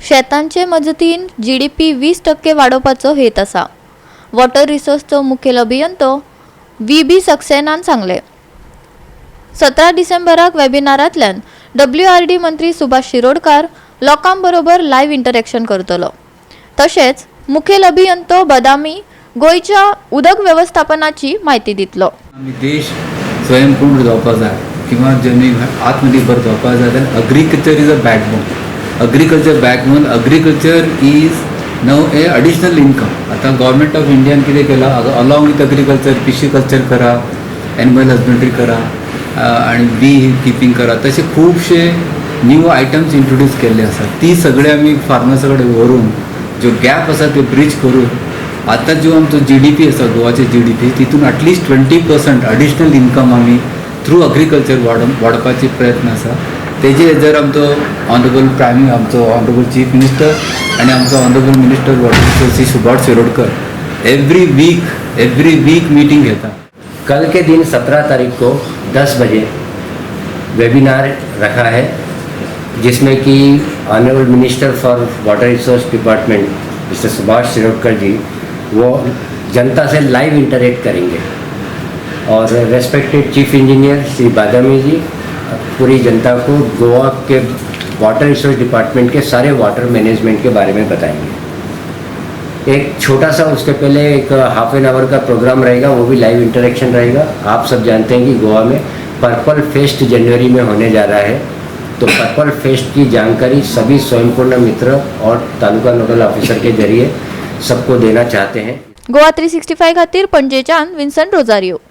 शेतांचे मजतीन जीडीपी 20% वाडोवपाचो हेत आसा. वॉटर रिसोर्सचो मुखेल अभियंतो व्ही बी सक्सेनान सांगलें, 17 डिसेंबराक वेबिनारांतल्यान डब्ल्यूआरडी मंत्री सुभाष शिरोडकार लोकां बरोबर लायव्ह इंटरॅक्शन करतलो. तशेंच मुखेल अभियंतो बदामी गोंयच्या उदक वेवस्थापनाची म्हायती दितलो. आमी देश स्वयंपूर्ण जावपा जाय किंवा जमीन आत्मनिर्भर जावपा जाय जाल्यार agriculture is a backbone. Agriculture backbone, agriculture is now a additional income. आतां गव्हर्मेंट ऑफ इंडियान कितें केलां, अलॉंग विथ अग्रीकल्चर पिशीकल्चर करा, एनिमल हजबंड्री करा आनी बी किपींग करा. तशे खुबशे न्यू आयटम्स इंट्रोड्यूस केल्ले आसा. ती सगळे आमी फार्मर्सा कडेन व्हरून ज्यो गॅप आसा ते ब्रीज करून आतां जो आमचो जीडीपी आसा, गोवाचे जीडीपी, तितून at least 20% additional income आमी थ्रू अग्रीकल्चर वाडोवपाचे प्रयत्न आसा. तेजे जर आमचो ऑनरेबल प्रायम आमचो ऑनरेबल चीफ मिनिस्टर आनी आमचो honourable minister water resources Subhash Shirodkar every week meeting घेता. कल के दिन 17 तारीख को 10 बजे वेबिनार रखा है, जिसमें कि honourable minister for water resource department mister Subhash Shirodkar जी वो जनता से लाइव इंटरेक्ट करेंगे और respected chief engineer Shri Badami ji पूरी जनता को गोवा के वाटर रिसोर्स डिपार्टमेंट के सारे वाटर मैनेजमेंट के बारे में बताएंगे. एक छोटा सा उसके पहले एक हाफ एन आवर का प्रोग्राम रहेगा, वो भी लाइव इंटरेक्शन रहेगा. आप सब जानते हैं कि गोवा में पर्पल फेस्ट जनवरी में होने जा रहा है, तो पर्पल फेस्ट की जानकारी सभी स्वयंपूर्ण मित्र और तालुका नोडल ऑफिसर के जरिए सबको देना चाहते हैं. गोवा 365 खातीर पणजेच्यान विन्सन रोजारियो.